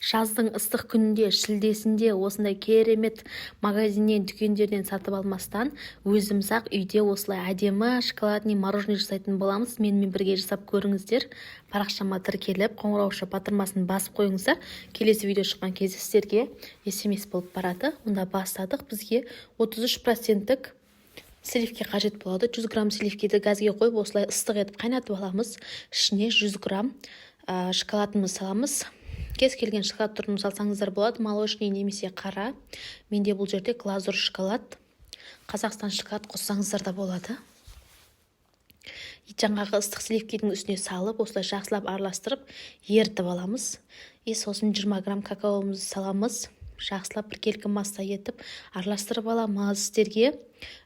Жаздың ыстық күнінде, шілдесінде осындай керемет магазиннен, дүкендерден сатып алмастан, өзіміз-ақ үйде осылай әдемі шоколадный мороженое жасайтын боламыз. Менімен бірге жасап көріңіздер. Парақшама тіркеліп, қоңырауша батырмасын басып қойыңыздар. Келесі видео шыққан кезде сіздерге СМС болып барады. Онда бастадық. Бізге 33 проценттік сливки қажет болады. 100 грамм сливкиді газге қойып, осылай ыстық етіп қайнатып аламыз. Ішіне 100 грамм шоколадымызды саламыз. Кез келген шоколад түрін салсаңыздар болады, молочный немесе қара. Менде бұл жерде глазурь шоколад. Қазақстан шоколад қоссаңыздар да болады. Жаңағы ыстық сливкидің үстіне салып, осылай жақсылап араластырып, ерітіп аламыз. И сосын 20 грамм какаомызды саламыз. Жақсылап біркелкі масса етіп араластырып аламыз. Сіздерге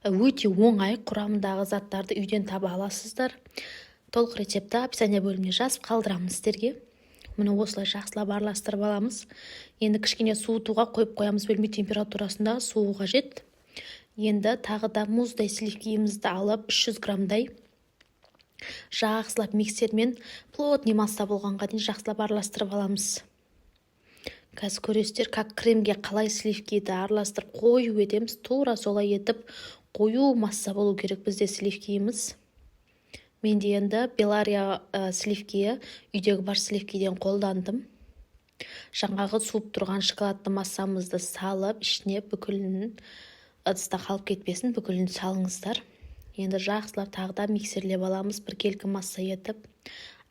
өте оңай, құрамындағы заттарды үйден таба аласыздар. Толық рецептті описание бөліміне жазып қалдырамын сіздерге. Міне, осылай жақсылап араластырып аламыз. Енді кішкене суытуға қойып қоямыз. Бөлме температурасында суу қажет. Енді тағы да мұздай сливкиімізді алып, 300 граммдай, жақсылап миксермен плотный масса болғанға дейін жақсылап араластырып аламыз. Қазір көресіздер, как кремге қалай сливкиді араластырып, қою етеміз, тура солай етіп қою масса болу керек бізде сливкиіміз. Менде енді Белария сливкиі, үйдегі бар сливкиден қолдандым. Жаңағы суып тұрған шоколадты массамызды салып, ішіне бүкілін, ыдыста қалып кетпесін, бүкілін салыңыздар. Енді жақсылап тағы да миксерлеп аламыз біркелкі масса етіп,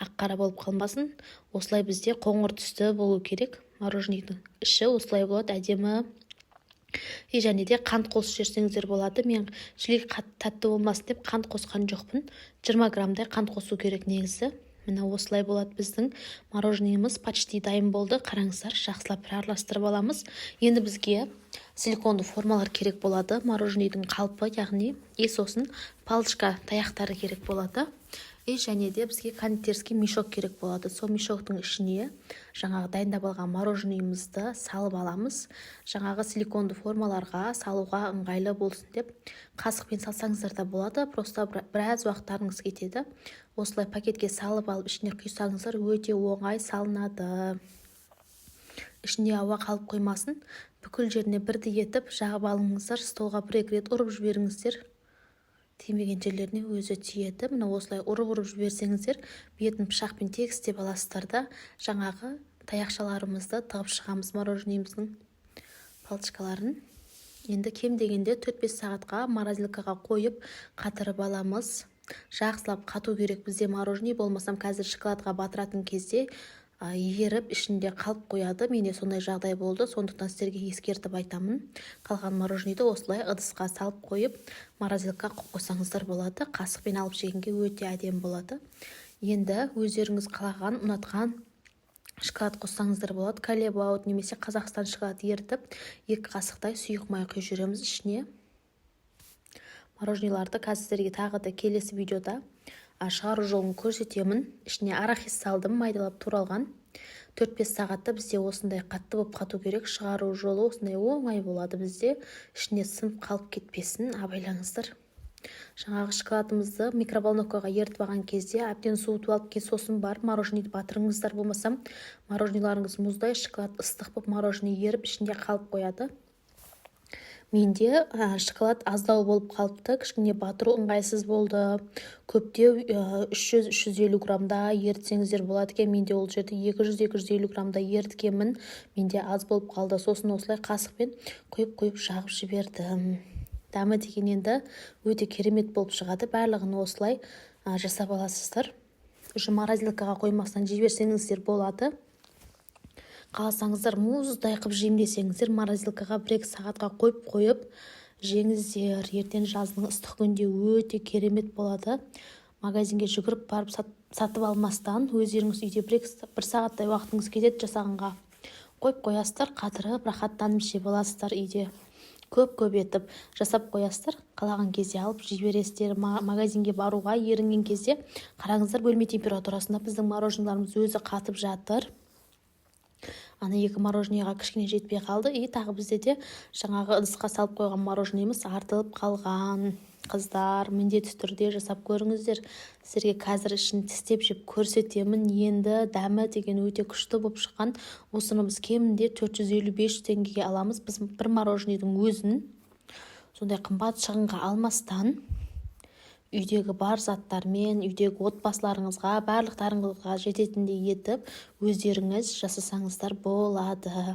ақ қара болып қалмасын. Осылай бізде қоңыр түсті болу керек. Мороженыйдың іші осылай болады әдемі. И және де қант қосып жіберсеңіздер болады. Мен шілік тәтті болмасын деп қант қосқан жоқпын. 20 граммдай қант қосу керек негізі. Міне, осылай болады. Біздің мороженыйымыз почти дайын болды. Қараңыздар, жақсылап бір араластырып аламыз. Енді бізге силиконды формалар керек болады, мороженыйдың қалпы яғни. И сосын палочка, таяқтары керек болады. И және де бізге кондитерский мешок керек болады. Сол мешоктың ішіне жаңағы дайындап алған мороженыйымызды салып аламыз. Жаңағы силиконды формаларға салуға ыңғайлы болсын деп қасықпен салсаңыздар да болады, просто біраз уақыттарыңыз кетеді. Осылай пакетке салып алып, ішіне құйсаңыздар, өте оңай салынады. Ішінде ауа қалып қоймасын, бүкіл жеріне бірдей етіп жағып алыңыздар. Столға бір екі рет ұрып жіберіңіздер, тимеген жерлеріне өзі тиеді. Міне, осылай ұрып-ұрып жіберсеңіздер, бетін пышақпен тегістеп аласыздар да, жаңағы таяқшаларымызды тығып шығамыз, мороженыйымыздың палочкаларын. Енді кем дегенде 4-5 сағатқа морозилкаға қойып, қатырып аламыз. Жақсылап қату керек бізде мороженый, болмасам қазір шоколадқа батыратын кезде еріп, ішінде қалып қояды. Менде сондай жағдай болды, сондықтан сіздерге ескертіп айтамын. Қалған мороженыйды осылай ыдысқа салып қойып, морозилкаға қойып қойсаңыздар болады. Қасықпен алып жегенге өте әдемі болады. Енді өздеріңіз қалаған, ұнатқан шоколад қоссаңыздар болады. Калебаут немесе Қазақстан шоколад ерітіп, 2 қасықтай сұйық май құйып жібереміз ішіне. Мороженыйларды қазір сіздерге тағы да келесі видеода шығару жолын көрсетемін. Ішіне арахис салдым, майдалап туралған. 4-5 сағатта бізде осындай қатты болып қату керек. Шығару жолы осындай оңай болады бізде. Ішіне сынып қалып кетпесін, абайлаңыздар. Жаңағы шоколадымызды микроволновкаға ерітіп алған кезде әбден суытып алып, кейін сосын барып мороженыйды батырыңыздар. Болмаса мороженыйларыңыз мұздай, шоколад ыстық болып, мороженый еріп, ішінде қалып қояды. Менде шоколад аздау болып қалыпты, кішкене батыру ыңғайсыз болды. Көптеу, 300-350 граммда ерітсеңіздер болады екен. Менде ол жерде 200-250 граммда еріткенмін, менде аз болып қалды. Сосын осылай қасықпен құйып-құйып жағып жібердім. Дәмі деген енді өте керемет болып шығады. Барлығын осылай жасап аласыздар. Уже морозилкаға қоймастан жей берсеңіздер болады. Қаласаңыздар, мұздай қылып жеймін десеңіздер, морозилкаға 1-2 сағатқа қойып қойып жеңіздер. Ертең жаздың ыстық күнінде өте керемет болады. Магазинге жүгіріп барып сатып алмастан, өздеріңіз үйде бір сағаттай уақытыңыз кетеді жасағанға, қойып қоясыздар, қатырып, рахаттанып жеп аласыздар. Үйде көп-көп етіп жасап қоясыздар, қалаған кезде алып жей бересіздер магазинге баруға ерінген кезде. Қараңыздар, бөлме температурасында біздің мороженыйларымыз өзі қатып жатыр. Ана екі мороженыйға кішкене жетпей қалды. И тағы бізде де жаңағы ыдысқа салып қойған мороженыйымыз артылып қалған. Қыздар, міндетті түрде жасап көріңіздер. Сіздерге қазір ішін тістеп жеп көрсетемін. Енді дәмі деген өте күшті болып шыққан. Осыны біз кемінде 455 теңгеге аламыз. Біз бір мороженыйдың өзін сондай қымбат шығынға алмастан, үйдегі бар заттармен, үйдегі отбасыларыңызға, барлықтарыңызға жететіндей етіп өздеріңіз жасасаңыздар болады.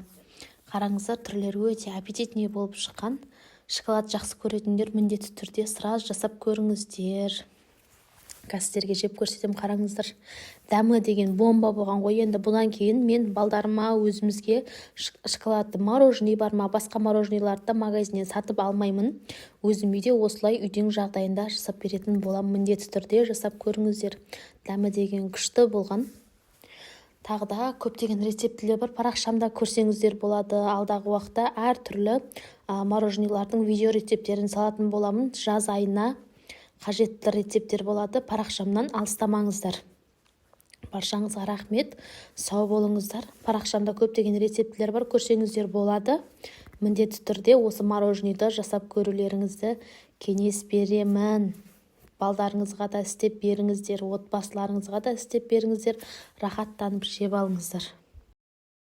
Қараңыздар, түрлері өте аппетитный болып шыққан. Шоколад жақсы көретіндер, міндетті түрде сразу жасап көріңіздер. Қазір сіздерге жеп көрсетемін. Қараңыздар, дәмі деген бомба болған ғой. Енді бұдан кейін мен балдарыма, өзімізге шоколадты мороженый бар ма, басқа мороженыйларды да магазиннен сатып алмаймын. Өзім үйде осылай үйдің жағдайында жасап беретін боламын. Міндетті түрде жасап көріңіздер, дәмі деген күшті болған. Тағы да көптеген рецептілер бар, парақшамда көрсеңіздер болады. Алдағы уақытта әртүрлі мороженыйлардың видео рецепттерін салатын боламын. Жаз айына қажетті рецепттер болады, парақшамнан алыстамаңыздар. Баршаңызға рахмет, сау болыңыздар. Парақшамда көптеген рецептілер бар, көрсеңіздер болады. Міндетті түрде осы мороженыйды жасап көрулеріңізді кеңес беремін. Балдарыңызға да істеп беріңіздер, отбасыларыңызға да істеп беріңіздер, рахаттанып жеп алыңыздар.